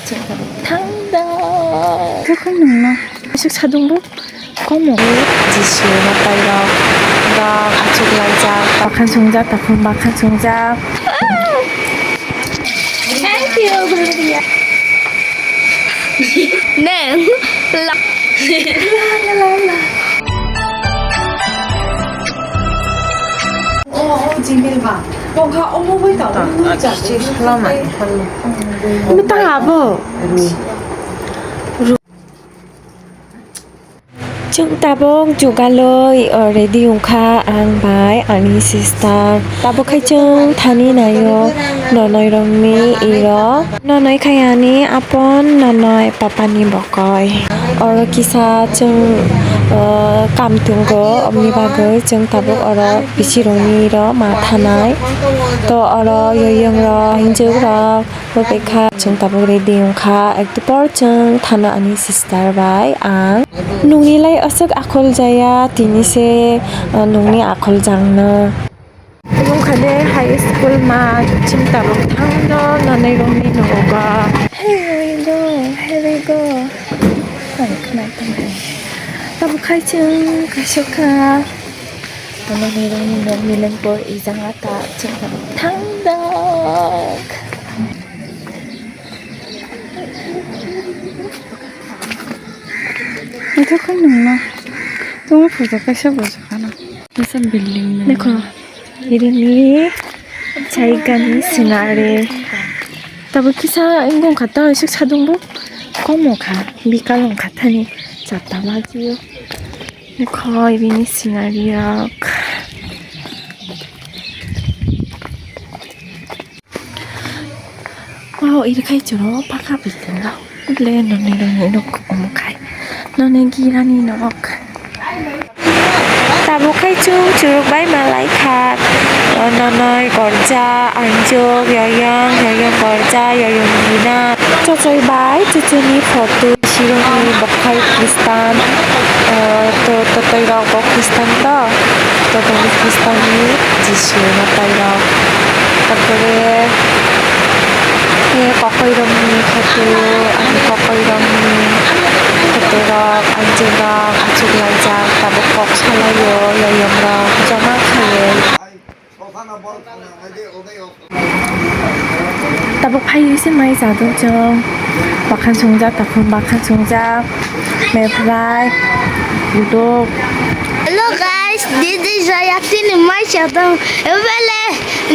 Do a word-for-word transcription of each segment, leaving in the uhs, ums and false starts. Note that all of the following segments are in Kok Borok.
Thangda. Khe khung nungno. Aswk sadung bo. Komo. Jisu matai rok. Rok achuk laijak. Bakhan sungjak, takhum bakhan sungjak. Thank you, Gloria. Neng. La. La, la, la, la. Oh, oh, Gmail ba. Tongkha, omo bai ta, omo bai ta. Ano tang abo? Chwng tabuk jugalwi, o, ready wngkha ang bai ani sister. Tabuk khai chwng thani naio nonoi rokni iro. Nonoi khai ani apon nonoi papani bokoi. Oro kisa chwng, o, kam tongo, omni bagwi chwng tabuk oro bisirokni iro ma thanai. To oro yoyong rok, hinjwk rok. Bo bekha chwng tabuk ready wngkha, ektu por chwng thana ani sister bai ang. Nungni lai aswk akhol jaya, tini se, uh, nungni akhol jangno. Omo kha de high school ma chwng tabuk thangno nanai rokni nogo. Here we go, here we go. Ang khwnai tongkha. Tabuk khai chwng kaisa kha. Ano nirok nirok milen por ijang ata chwng thangdak. Ito khe nungno tungwi phuru kaisa bwswk ano. Kaisa building nang. Dekho, irini chaigani scenery. Tabuk kisa wngkha to, isuk sadung bo komo kha, bikal wngkha thani charta bajiyo. Khoi bini scenery rok. Wow, iri khai chwro paka building rok. Ble nonoi rokni nok omo khai. Nonoi girani nok. Tabuk khai chwng chwrwk bai malai kha. Nonoi gorja, anjok, yoyong, yoyong gorja, yoyong gina. Chochoi bai chuchuni photo. Sironi bokhai Khristan, eh, to, to, totoi rok bo Khristan to, to, to, Khristanni Jisu matai rok. Tarpore, eh, kokoi rokni photo, ani kokoi rokni photo rok, anjing rok, achuk laijak, tabuk kok salaio, yoyong rok, joma khaiwi. Tabuk phai se mai chadok chwng. Bakhan sungjak, takhum bakhan sungjak. Meprai, budok. Hello guys, didi jaya tini mai chadok. Ebele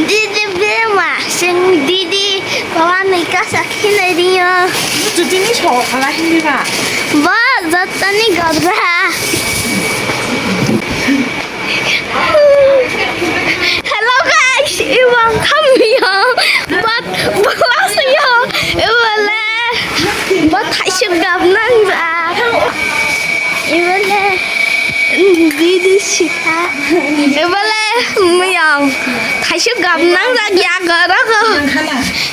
didi bema sing didi kawan ni kasa khinai ringo. Chutini so khala hindi ba? Ba jatani gabra. Hello guys, iwang khamyo, but bulasyo, iwale, but thaisuk gabnang ja, iwale, didi sita, iwale, miyang, thaisuk gabnang ja, ya garago,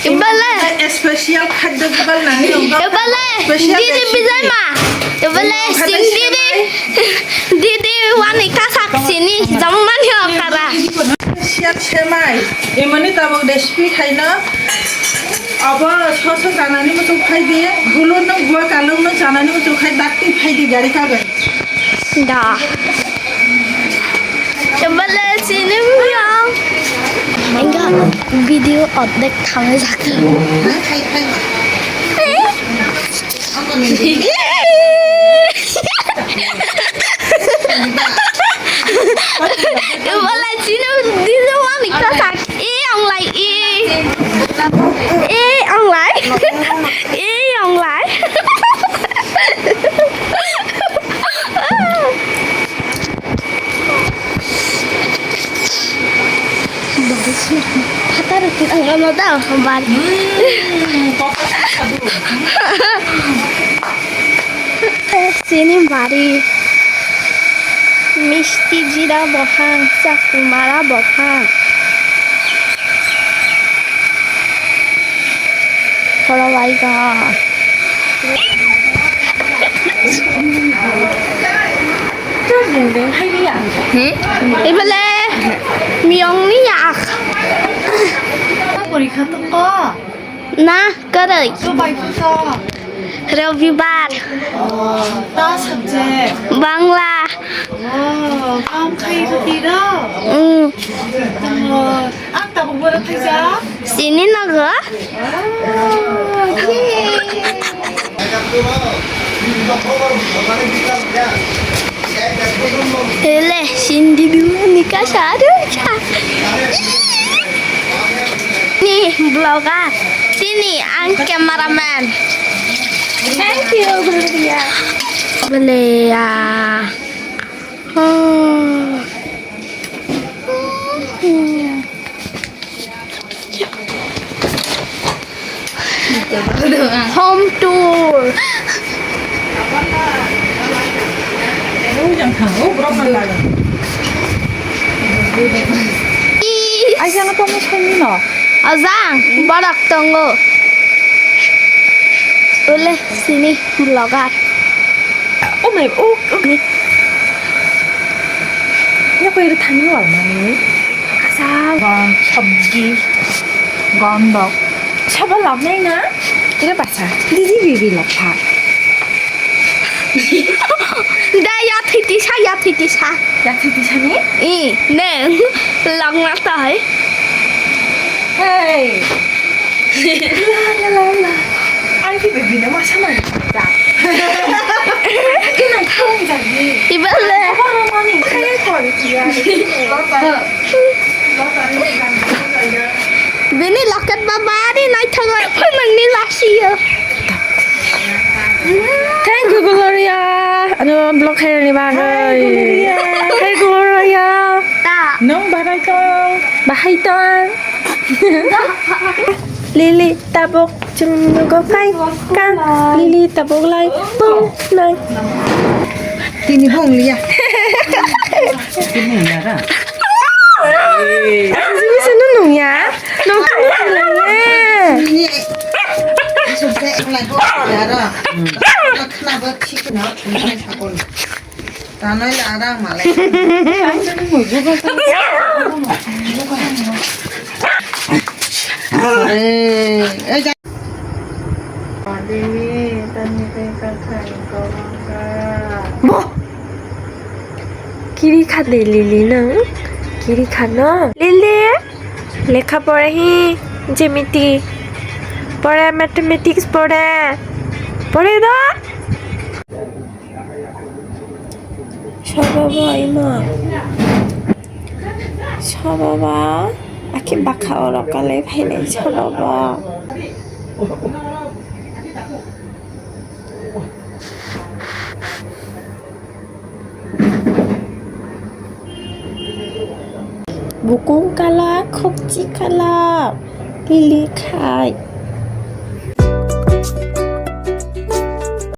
iwale, special khaddo gabal nang, iwale, special didi recipe. Bijai ma, iwale, sing didi. Didi wani kasak sini jammani okara. Siap semai. Imani tabuk recipe khaina. Abo soso janani muchung phaidi. Bulurno gua kalungno janani muchung khai dakti phaidi gari kabai. Da. Coba le sini yang. Enggak, video update kami satu. Iwala chino dino wani kasak. I ang lai i. I ang lai. I ang lai. Hatar ang ano daw, bari. Sini bari. Misti jira bophang, chakmara bophang. Khorok bai kha. Hmm? Ibele miyong ni yak. Porikha to ko. Na, kwrwi. Sobai puto. Robibar. Oh, ta subject. Bangla. Oh, kam khai roti ro. Mm. Oh, ang tabuk boro thaisa. Sini nogo. Oh, yay. Ele, sindi dulu nikah sadu cha. Ni vlogger, sini ang cameraman. Thank you, Gloria. Gloria. Oh. Home tour. Is. Aisano tomo songni no. Ajang, borok tongo. Ule sini vlogger. Oh my, oh, oh. Ni. Ini kau itu tanya lah mami. Asal. Bang, sabji, gondok. Siapa lap nai na? Ini pasal. Didi bibi lap ha. Da ya thiti sa, ya thiti sa. Ya thiti sa ni? I, ne, lap na ta hai. Hey. La, la, la, la. Ai, ki baby na masa mani. Ki nai thong jani. Iba le. Apa mani? Kaya kori dia. Bini loket ba bari nai thong. Apa nang ni lasi ya? Thank you, Gloria. Ano vlog khairani bagwi. Hi, Gloria. Hi, Gloria. Ta. Nung bahai tong? Bahai tong. Lili tabuk chwng nugo phai kang. Lili tabuk lai pung nai. Tini bong liya. Tini nara. Sini sana nung ya. Nung ya. Ini. Sudah yang lagu ada. Kenapa sih kenapa? Tanai la rang malai. Bo. Kiri kha de Lili nang. Kiri kha no. Lili. Lekha pore hi. Jemiti. Pore mathematics pore. Pore do. Sobo bo imo. Sobo ba. Aki bakha oro kale phainai sobo bo. Bukung kala, khokchi kala, pili khai.